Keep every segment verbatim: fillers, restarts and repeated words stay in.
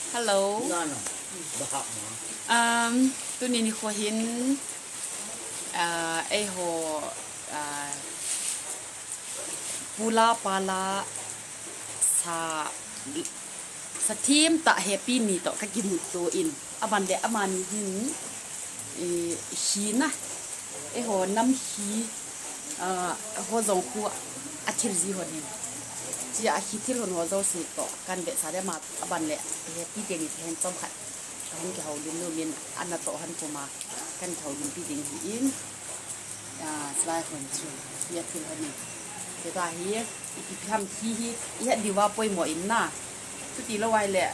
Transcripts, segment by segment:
Hello. Um, tuni nikho hin, ah, eiho, ah, pu la pa la sa, sa thim tah Happy ni toh kakimuto in. Aban le amani hin, eh, hi na. Eiho nam hi, ah, ho jong khu athil ji hon hin. Chia ahi thil hon ho jouse toh kan vetsah de ma aban le Happy teni te hin chomkhat. Kahung kihoulim nom in ana toh hon puma kan kihoulimpi ding hi in. Ah, chulai hon chu. Hi athil hon in. Tua hi, ipi ham hi hi, ihet diuva poimo in na. Chuti lou ahile.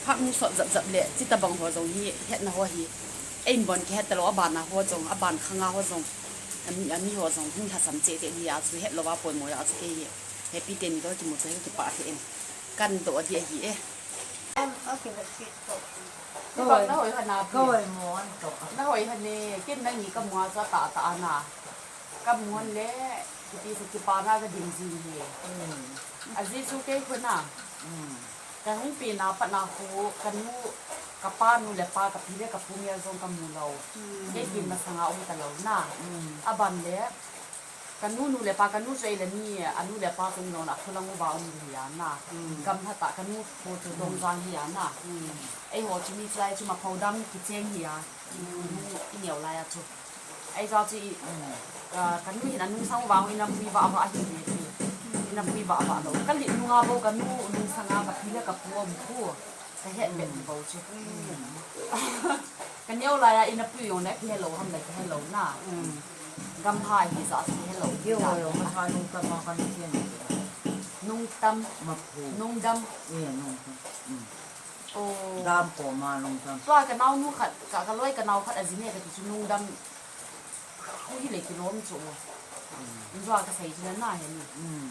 Phak nu sot jap jap le, chuti bang ho jong hi, hetna ho hi. Ei bon kihet talou, aban a ho jong, aban khang a ho jong. Ami, ami ho jong, hung lhasam cheh cheh hi a chu, het louva poimo a chu kei hi. Happy teni toh kimu chu hi kipah hi in. Kan doh ding ahi e. Koi, na hoi hana pi. Koi mo an to. Na hoi hane, ken nangni kamu a chu atah tah ana. Kamu le, kiti chu kipana kading jing hi. Mm. Ajeh chu kei khu na. Mm. Kahung pen a pat na khu, kanu, kapa nu le pa, kapi le kapu mial jong kamu lou. Mm. Kei pen masanga um talou na. Mm. Aban le, kanu nu le pa, kanu chu eile ni, anu le pa chu nilou na, khulang uva um hi a na. Mm. Gamlha tah kanu khu chu Tongjang hi a na. Mm. Eiho chu mi chulai chu Maphodam kicheng hi a. Mm. Nu ineo lai a chu. Ahi jeh chu i, mm, ah, kanu hin anung sang uva, inam pui vah vah ahi ve ti. Inam pui vah vah lou. Kalet nunga bou kanu nung sanga kapi le kapu um khu. Kahet bet bou chu. Mm. Kaneo laiya inapui jong le kihelou ham le kihelou na. Mm. Gamlha hijeh a kihelou. Kihelou, masang nung tam a kan kihen. Nung tam. Mapu. Nung dam. Eh, nung tam. Mm. Oh. Dam koma nung tam. Tua kanaonu khat, ka, kaloi kanao khat ajine kati chu nung dam. Khu hile kilom chu. Mm. Jua kasei chu na na he ni. Mm.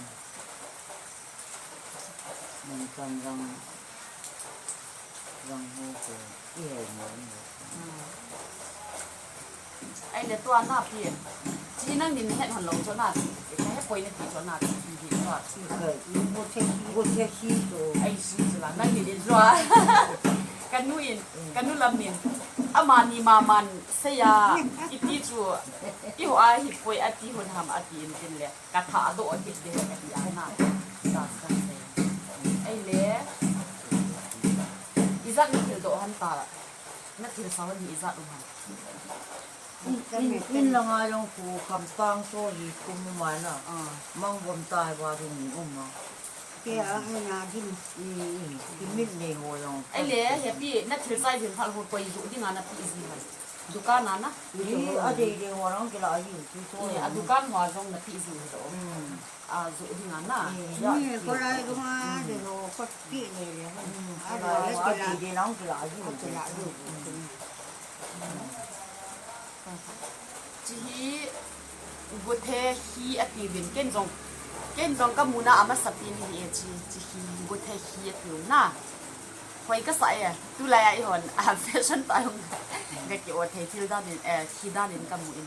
Nung tam jang. Jang ho ko, i hei mo ni. Hmm. Ahile tua na pi. Chi nangni nahet hon lou chu na. Kahe poi nati chu na ti hi tua. Chi ka, i go che, go che hi chu. Ahi si chu la, nangni ni chu a. Kanu in, mm, kanu lam in. Amani maman seiya. Iti chu. Eiho a hi poi ati hon ham ati in tin le. Katha doh kit ding kati a na. Ahile. Ijat nathil doh ham ta. Nathil sa hon hi ijat um ham. In, in, in langa jong khu khamtang so hi kum um a na. Ah. Mangvom tai va ding um a. Ke a he na din. I, i, i mit nei ho jong. Ahile, Happy, nathil chai thil phal ho koi ju ding a napi ji ham. Dukan a na? Hi, adei dei ho lang kila hi, hi to. Hi, a dukan ho jong napi jing hi to. Hmm. A, ju ding a na. Hi, ya, hi. Kolai dunga, hmm, dei ho, kot pi nei le. Hmm, a, kolai ho, adei dei lang kila hi. Kila hi. Hmm. Chi hi, Gothe hi ati uvin, ken jong, ken jong kamu na amasapen hi e chi, chi hi, Gothe hi ati u na. Hoi kasa e, tulai a eihon, a fashion tah jong, kaki o thei thil dan in, eh, hi dan in kamu in.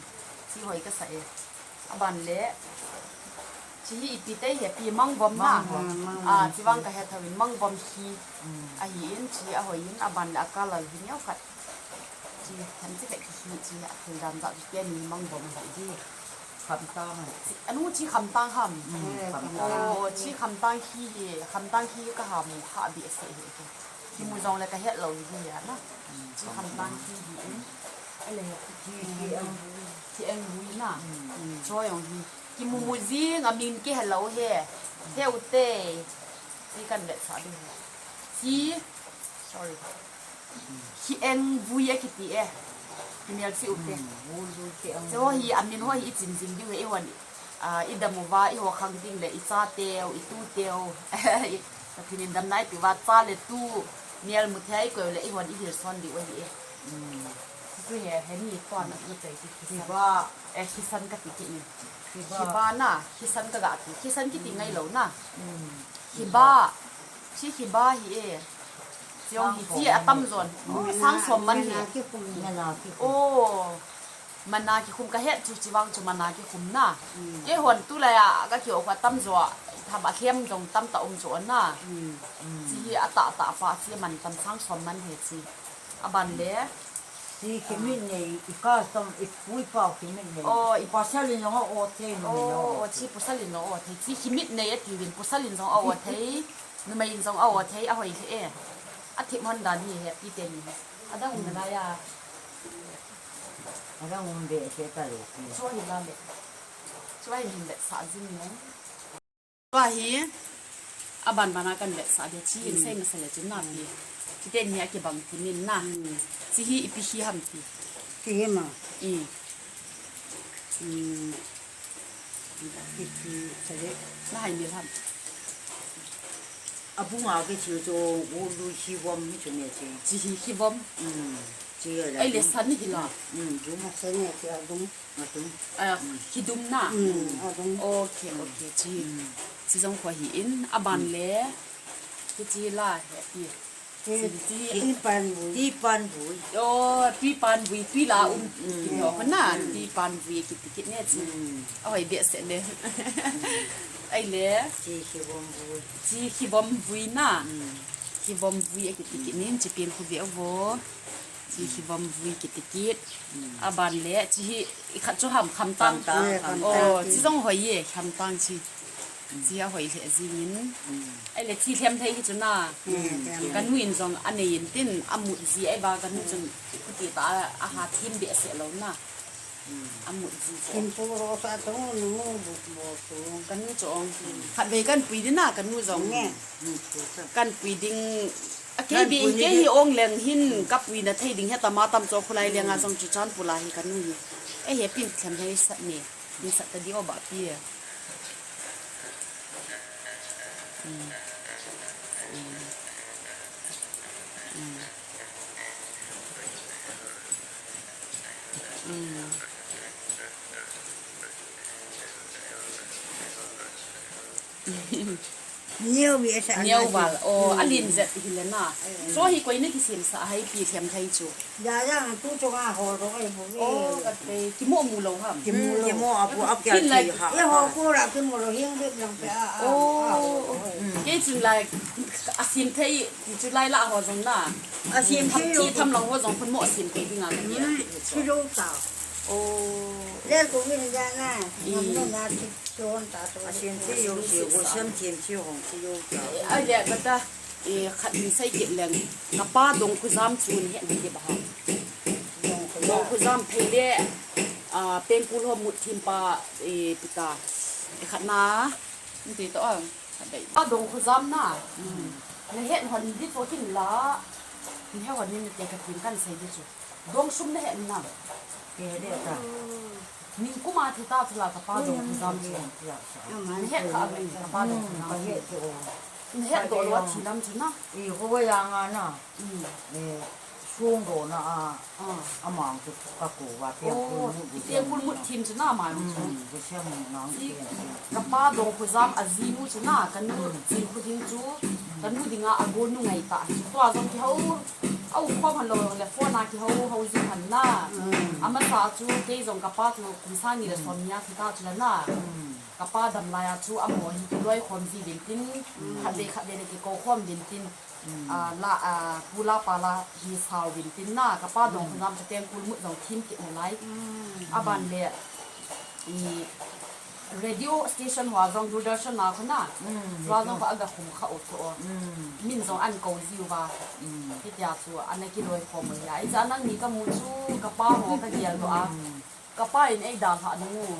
Chi hoi kasa e. Aban le, chi hi ipi tei hi, pi mangvom na. Mangvom. Ah, mangvom. Chi vang kahe thou in, mangvom hi. Mm. Ahi in, chi ahoi in, aban le a color hi neo khat. Chi, han chi khat hi, chi, a thil dan jat hi, teni mangvom hi hi. Khamtang. Chi, anu chi khamtang ham. Mm, khamtang. Oh, chi khamtang hi hi, khamtang hi kaha mu ha behseh hi hi. Kimu jong le kahet lou hi hi a na. Mm, chi khamtang hi hi in. Ahile hi, hi, hi, um, hi engvui na. Mm. Cho jong hi. Kimu mu jing a min kihe lou hi. He u te. Chi kan vetsah ding hi. Chi, sorry. Hi engvui akiti e. Kimel chi u te. Hmm, vul vul hi engvui. Cho hi amin ho hi ichin jing ding e, eihon, ah, idam uva, eiho khang ding le, ichateu, ituteu. I, Pathen in damna eipeh uva, cha le tu, mel mu thei koi u le, eihon ihil son diu ahi e. Hmm. Chu he, he ni tua na, na chai ti. Hiba. Eh, hisan kati kit ni. Hiba. Hiba na, hisan kaga ti. Hisan kiti ngai lou na. Hmm. Hiba. Chi hiba hi e. Chiong hi chi atam jon. Oh, sang som man hi. Mana kikhum. Mana kikhum. Oh. Mana kikhum kahet chu chi vang chu mana kikhum na. Mm. Eihon tulai a kakiho khu atam jo. Thaba lhem jong tamtah um chu ana. Chi hi atah tah pa chi man tam sang som man he chi. Aban le. Chi khimit nei, i ka som, i pu i pa khimit nei. Oh, i pasal in jong a o thei, numei in jong a o thei. Oh, chi pasal in jong a o thei. Chi khimit nei ati uvin pasal in jong a o thei. Numei in jong a o thei, ahoi thei e. Athip hon dan hi he pi teni. Adang um nalai a. Adang um be se ta le. Chu hi la le. Chu hi min be sa jing ne. Tua hi, aban bana kan vetsah dia chi in sei masa le chun na pi. Chi teni hi akibang tunin na. Chi hi ipi hi ham pi. Chi hi ma. I. Kichi sale. Na hai mil ham. Abunga kichi chu u lu hi vom mi chu ne chi. Chi hi hi vom. Chi la. Ai le san hi la. Dum. San ne chi a dum. Adum. Ah, hidum na. Adum. Okay, okay. Chi. Chi jong kho hi in aban le. Chi chi la he pi. Chi, chi. Tipan vui. Tipan vui. Oh, tipan vui, tui la um. Ti no na, tipan vui kiti kit ne chi. Ahoi behseh le. Ai le. Chi hivom vui. Chi hivom vui na. Hivom vui kiti kit nin chi pin khu ve vo. Chi hivom vui kiti kit. Aban le, chi hi, i khat chu ham, khamtang. Khamtang, khamtang. Oh, chi jong hoi ye, khamtang chi. Chi ahoi le jingin. Ai le, chi lhem thei hi chu na. Kanu in jong anei in tin, amut ji ai ba kanu chun, kuti ta a, aha thim behseh lou na. Amut ji chu. Kin pu ro sa tu, nu bu bo tu. Kanu chu ong. Khat vei kan pui ding na, kanu jong. Kan pui ding. A kei bi in kei hi ong leng hin ka puina thei ding he tama tam cho khulai lenga jong chu chan pula hi kanu hi. E he pin thlen hei sat ni. Ni sat ta di o ba pi e. Neo val, oh, alin jep hi le na. Cho hi koi na kisim sa hai pi them thai chu. Ya ya tu cho nga ho ro ai bo. Oh, ka te kimo mu lo ham. Kimo lo. Kimo apu ap ya. Kin lai. Ye ho ko ra kimo lo hing bep lang pe a. Oh. Ke chun lai asim thai ti chu lai la ho jong na. Asim thai yo. Tham lang ho jong khun mo asim thai dinga. Ki lo ta. Oh. Le ko ni ya na. Ngam na na ti. Asim thei jouse, gosam thei hong thei jouse. Ai le kata, khat in sei kit leng, kapa dong khujam chu nahet nai diba ham. Dong khujam phei le, pengkul ho mut thim pa, pita. Khat na, nti to a, khat dai. Kapa dong khujam na, nahet hon di to kin la, nahet hon ni nate katin kan sei di chu. Dong sum nahet nam. He de ta. Ning kuma thi ta chu la kapa dong khujam chu. Nahet kha a min kapa dong khujam chu. Nahet do lo a thi lam chu na. I ko ya nga na. Sung do na a. Amang chu ka ko wa pengkul mut thim chu na ma chu. Kapa dong khujam a ji nu chu na kanu chin khu ding chu. Kanu dinga a go nu ngai ta. Tua jong ki ho. Au khom han lo le phone a kiho ho jing han na. Amasa chu kei jong kapa chu kum sang ni le som ni a thi ta chu la na. Kapa dam lai a chu amo hi kiloi khom ji din tin. Khat ve khat ve le kiko khom din tin. A la a pu la pa la hi sao din tin na. Kapa dong khujam chu tengkul mut jong thim kit na lai. Aban le i Radio station ho a jong Doordarshan a khun a. Chua jong kho aga khum kha u tho. Min jong an ko jiu va. Hitia chu ana kiloi khom u hi a. Icha nangni kamu chu kapa ho kagel doh a. Kapa in eidalhah nung u.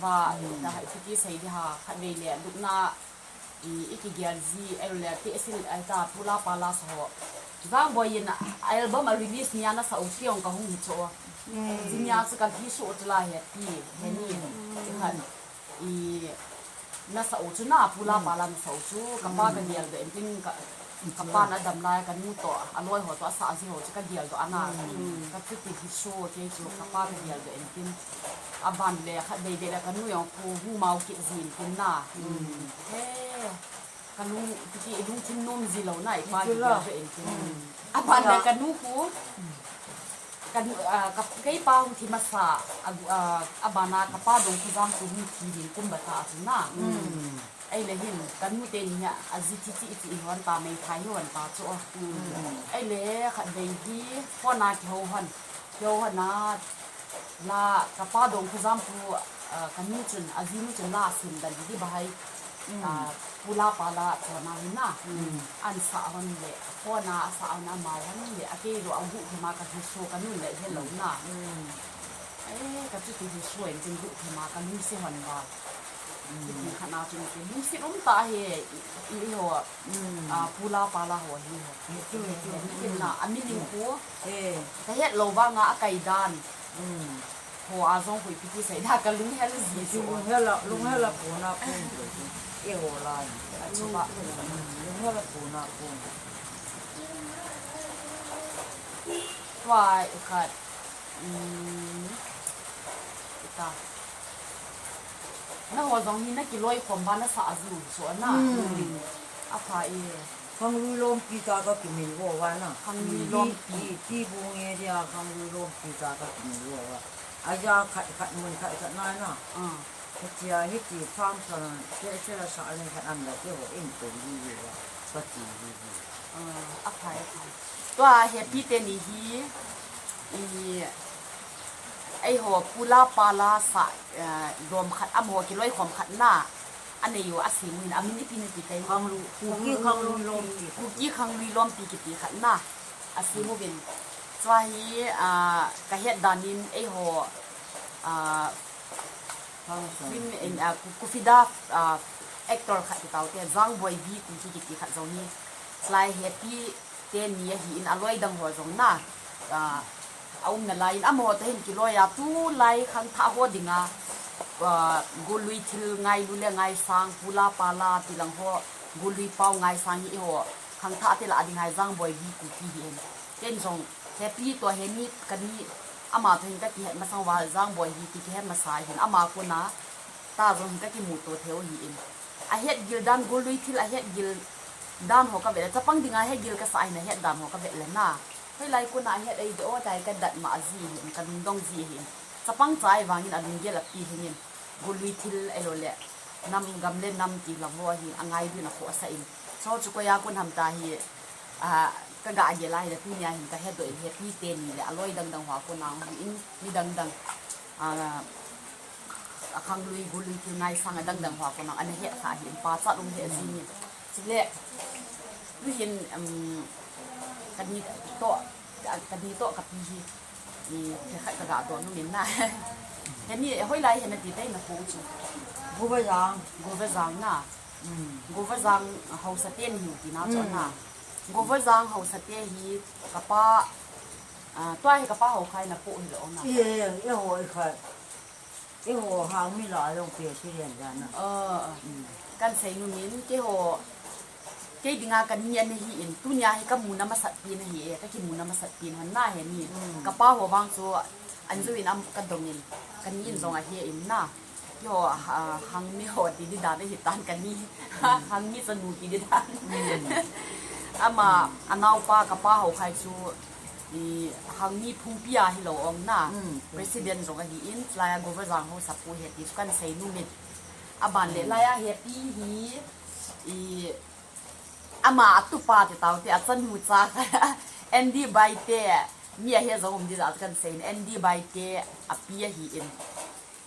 Va, da hai chuti sei di ha, khat vei le, lupna, i, ikigel ji, ei le, tehsil, ei ta, pu la pa la sa ho. Vangboi in album a release nia nasa u ti jong kahung hi cho. Jinia chu kalhi suh u chu la he ti, he ni. Ti khan, i, nasa u chu na, pu la pa la nasa u chu, kapa kagel doh in tin ka, kapa na dam lai, kanu toh, aloi ho toh, asa ji ho chu kagel doh ana. Kachuti hi so, kei chu kapa kagel doh in tin. Aban le, khat vei vei le kanu jong khu hung mau kit jin tin na. He, kalung, tiki lungthim nom ji lou na, ipa kigel doh in tin. Aban le kanu khu, kanu, ah, ka, keipa hung thi masa, a, ah, abana kapa dong khujam khu hung thi din kum bata a chu na. Ei le hin, ka nu teni hi, a zi chi chi chi hon ta, mei thai hon ta chu. Ei le khat vei hi, phone a kihou hon. Kihou hon a, la, ka pa dong khu jam pu, ah, ka nu chun, a zi nu chun la sim dan di bahai. Ah, pu la pa la chu na hin na. An sa hon le, phone a sa hon a ma hon le, a kei ro a gu khu ma ka hi so ka nu le he lo na. Ei, ka chu ti hi so en tin gu khu ma ka nu se hon ba. Ti khat na chu ti lungset um tah hi, i, i ho, ah, pu la pa la ho hi ho. Ni chu, ni chu. Ni chu na, a meaning khu. Eh. Ka het lou vang a, a kai dan. Ho a jong khu ipi ti sei da ka lunghel ji chu. Lunghel a, lunghel a pu na pu. Eh ho la. A chu ba. Lunghel a pu na pu. Tua i khat. Um, ita. Na ho jong hi na kiloi khom ba na sa a zu so na. Hmm. A pha e. Khanglui lompi ta ka kimin vo va na. Khanglui lompi. Ti, ti bu nge dia khanglui lompi ta ka kimin vo va. A ja khat khat mun khat khat na na. Ah. Ka chia hi ti phang sa na. Che che la sa ni khat am la ke ho in tu ni ni va. Ka ti ni ni. Ah, a pha e, a pha e. Tua happy teni hi, i, ei ho pu la pa la sa, eh, lom khat, amaho kiloi khom khat na, a nei u a sim u hin, a min ipi na ti tai. Khanglu, Kuki khanglui lompi. Kuki khanglui lompi kiti khat na, a sim u vin. Chua hi, ah, ka het dan in ei ho, ah, Film in, ah, Ku-, Kufida, ah, actor khat ti tau te, Jangboi V Kuki kiti khat jong hi. Lai happy teni ahi in a loi dang ho jong na, ah, a um na lai in amaho te hin kiloi a tu lai khangthah ho dinga, ah, golui thil ngailu le ngaisang, pu la pa la ti lang ho, golui pau ngaisang hi ho, khangthah te la ding hai Jangboi V Kuki hi in. Ken jong happy to heni kani ama to hin ka kihet masang va Jangboi hi ti kihet masa hin ama kona ta jong hin ka kimu to theu hi in. A het gil dan golui thil a het gil dan ho ka vet le chapang dinga het gil ka sa hin a het dan ho ka vet le na. Hoilai kona a het ei de o tai ka dat ma ji hin ka lungdong ji hin. Chapang chai vangin a lunggel a pi hin in. Golui thil ei lo le nam gam le nam ti lang ho hi a ngai din a khosa in. Cho chu koya kon ham ta hi, ah, ka ga ge lai le tunia hin ka het do in happy teni le a loi dang dang ho a kon ang hi in mi dang dang, ah, a khanglui golui thil ngaisang a dang dang ho a kon ang ana het kha hi in pa cha lung he ji ni. Chule tu hin, um, kani to, kani to ka pi hi. I, khat ka ga to nu min na. Heni, hoilai hena ti tai na ko chu. Govajang. Govajang na. Mm. Govajang hausa te ni ti na chu na. Govajang hausa te hi kapa, ah, tua hi kapa hau khai na po hi lo na. Ye, ye, ye ho i khai. Keiho hangmi la jong pe thei len dan a. Ah, ah. Mm. Kan sei nu min, keiho, kei dinga kani ana hi in, tunia hi ka muna masat pi na hi e, ka kimuna masat pi na he ni. Mm. Ka pa ho vang chu, an ju in am ka dong in, kani in jong ahi in na. Keiho, ah, hangmi ho ti di dan ahi tan kani. Mm. Hangmi chanu ti di dan. Mm. Ama, anaupa ka pa ho khai chu, I hangmi phungpi a hi lo ong na. Mm. President jong ahi in, lai a Govajang ho sapu he ti chu kan sei nu min. A ban le lai a happy hi, i ama a tupa te tau te a chanu cha Andy Bai te mi a he jong um di ja kan sei in Andy Bai te a pi ahi in.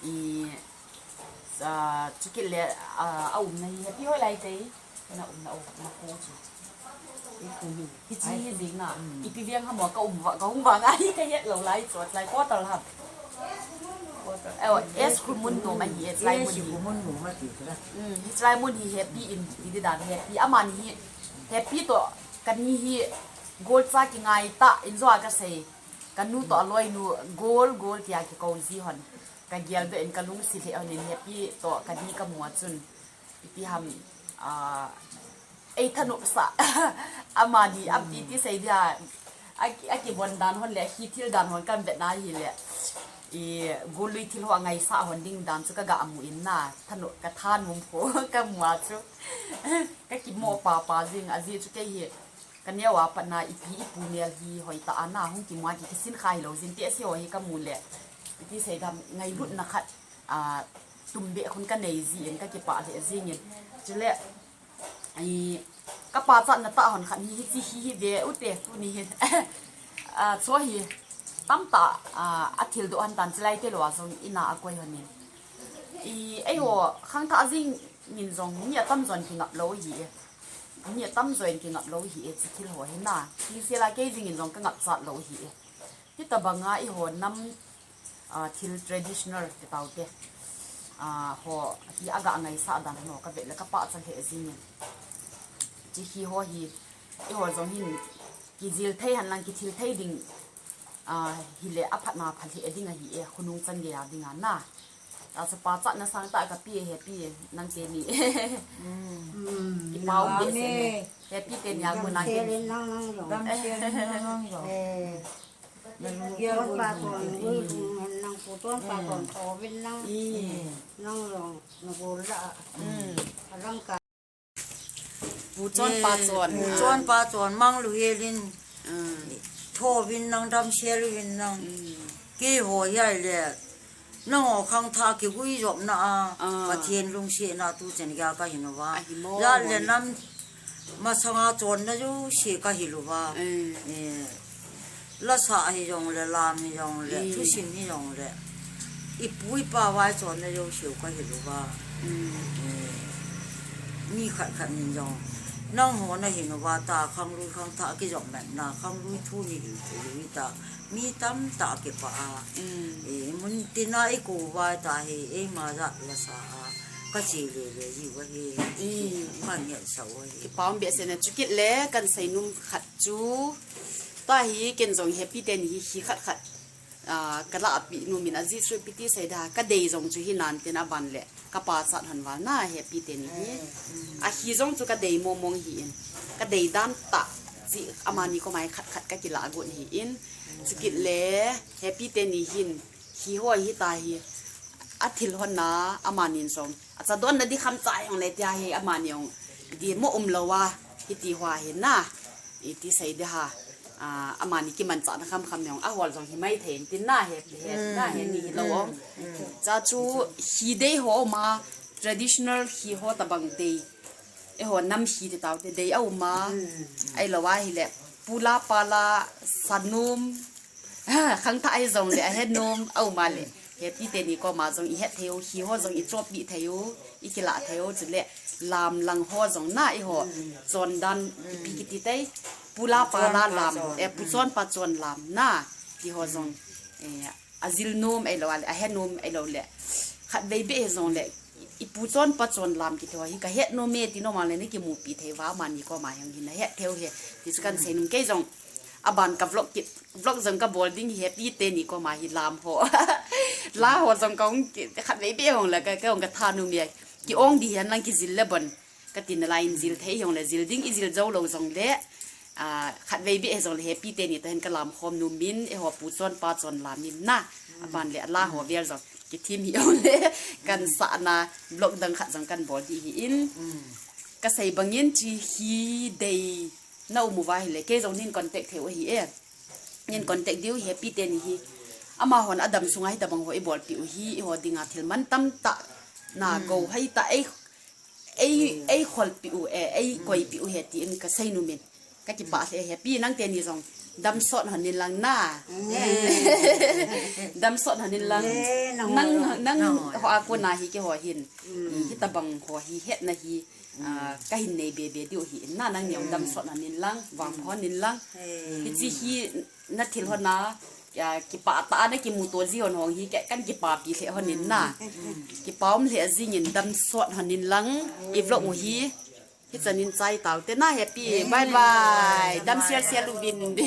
I, ah, chukit le, ah, a um na hi happy hoilai te. Na um, na um, na ko chu. I ko hi. Hichi hi ding na. Mm. Ipi veng ham ka um va, ka um vang a hi ka het lo lai chu, lai quarter ham. Quarter. Eh, S Khumun nom ahi, eh, lai mun hi. S Khumun nom ahi chu la. Mm, hi lai mun hi happy in, ti di dan happy. Aman hi, happy to, kani hi, gol cha kingai ta, in jo a ka sei. Ka nu to a loi nu, gol, gol tia kikou ji hon. Ka gel do in ka lungsi le hon in happy to, kani ka mu a chun. Ipi ham, ah, ei thanop sa. Amani, am ti ti sei dia. A ki, a kivon dan hon le, hi thil dan hon kan vet na hi le. I golui thil ho a ngaisa hon ding dan chu ka ga mu in na. Thanop, ka thanop pho, ka mu a chu. Ka kimo pa pa jing, a ji chu kei hi. Ka neo a pat na ipi ipu nel hi hoi ta a na hung kimu a ki kisin kha hi lo jin te si ho hi ka mu le. Iti sei dam ngailutna khat, a, tum be khun ka nei ji in ka kipah le jing in. Chule, i, ka pachatna tah hon khat hi, hichi hi, hi ve ute, tuni hi. A, chu hi, tamtah, a, a thil doh han tan chilai te lou a jong ina a koi hon in. I, eiho, khangthah jing in jong, mi atam jon kingap lou hi e. Mi atam jon kingap lou hi e, chi thil ho hi na. Thil sela kei jing in jong ka ngap chat lou hi e. Hitabanga eiho nam, ah, thil traditional te tau te, ah, ho hi aga ngaisah dan ho ka ve le ka pachat lheh jing in. Chi hi ho hi, eiho jong hin kijil thei han lang kithil thei ding, ah, hile aphatna pha lheh ding ahi e, khonung chan gei a ding a na. Ta chu pachatna sangtah ka pe e, happy e, nang teni. Mm. Kipa um behseh e. Happy teni a ngun nang teni. Nang, nang jong. Damsel nang, nang jong. Eh. Pu Chonpa chon, pu chon, nang pu Chonpa chon, tho vin nang. Mm. Nang jong, na gol la. Mm. Alang ka. Pu Chonpa chon. Pu Chonpa chon, mang lu helin. Mm. Tho vin nang, damsel vin nang. Mm. Keiho hi ahile. Nangho khangthah kigui jopna a, ah, Pathen lungsetna tu chan gei a ka hin uva. Ahi mo. Jat le nam masanga chonna jouse ka hil uva. Eh. Eh, lasa hi jong le, lam hi jong le, mm, thusim hi jong le. I pu i pa vai chonna jouse u ka hil uva. Mm. Eh, mi khat khat nin jong. Nangho na hin uva ta, khanglui khangthah kijopmatna, khanglui thu ni hil thei u hi ta. Mi tamtah kipah a. Mm. Eh, mun tina i kou vai ta hi, eima jat lasa a. Ka che lele jiu ahi. Mm. Ka ngelsah u ahi. Kipa um behseh e, chukit le, kan seinom khat chu. Tahi, ken jong happy teni hi, hi khat khat. Ah, ka lahpeh nom in ajeh chu ipi ti sei da, ka dei jong chu hi nan tin aban le. Ka pachat hon val na, happy teni hi. Mm, mm. Ahi jong chu ka dei mong mong hi in. Ka dei dan tah. Chi amani koma hi khat khat ka kilah got hi in. Chukit le, happy teni hin. Hi ho hi ta hi. A thil hon na, amani jong. A cha don na di kham cha jong le tia hi, amani jong. Di mo um lou a, hi ti ho hi na. I ti sei di ha. Ah, amani kimanchahna khamkham jong, ahol jong hi mai thei, tin na he, he, na he ni hi lou ong. Mm. Cha chu hi dei ho ma, traditional hi ho tabang dei. Eiho nam hi te tau te dei a um a. Mm. Ahilou a hile, pu la, pa la, sanom. Ha, khangthah ahi jong le, ahenom, a um a le. Happy teni koma jong i het thei u, hi ho jong i chopi thei u, i kilah thei u, chule lam lang ho jong na eiho, mm, chondan, mm, ipi kiti tei, pu la pa la lam, eh, pu Chonpa chon lam na, ti ho jong, eh, ajil nom ahilou le, ahe nom ahilou le, khatvei beh hi jong le, i pu Chonpa chon lam kiti ho hi ka het nom e ti nom a le, na kimupi thei uva, amani koma jong hi na het thei u he, ti chu kan sei nom kei jong, aban ka vlog kit, vlog jong ka bol ding hi happy teni koma hi lam ho. La ho jong ka ong ki, khatvei beh hong le ka, ka ong ka thanom e. Ki ong di hihen lang kijil le bon. Ka tin a lai in jil thei hong le jil ding i jil jou lou jong le. Ah, khatvei beh hi jong le happy teni ta hin ka lam khom nom in eiho pu Chonpa chon lam in na. Aban le la ho vel jong. Kithim hi hong le. Kan sahna vlog dang khat jong kan bol di hi in. Mm. Ka sei bang in chi hi dei. Na um uva hile, kei jong nin contact thei u ahi e. Nin contact diu happy teni hi. Amahon adam sunga hitabang ho i bolpi u hi, eiho dinga thil man tamtah na go hai ta ei, ei, ei kholpi u e, ei koipi u he ti in ka sei nom in. Ka kipah lheh e happy nang teni jong damsot hon in lang na. Mm. Damsot hon in lang. Eh, nang, nang ho a kona hi keiho hin. Mm. Hitabang ho hi hetna hi. Ah, ka hin nei be be diu hi in na nang ni ong damsot hon in lang, vangpha hon in lang. Hichi hi na thil hon na, ya, kipah tah a na kimuto ji hon hong hi ke, kan kipapi lheh hon in na. Kipa um lheh jing in damsot hon in lang, i vlog u hi. Hichan in chai tau te na happy, bye bye. Dam share share uvin.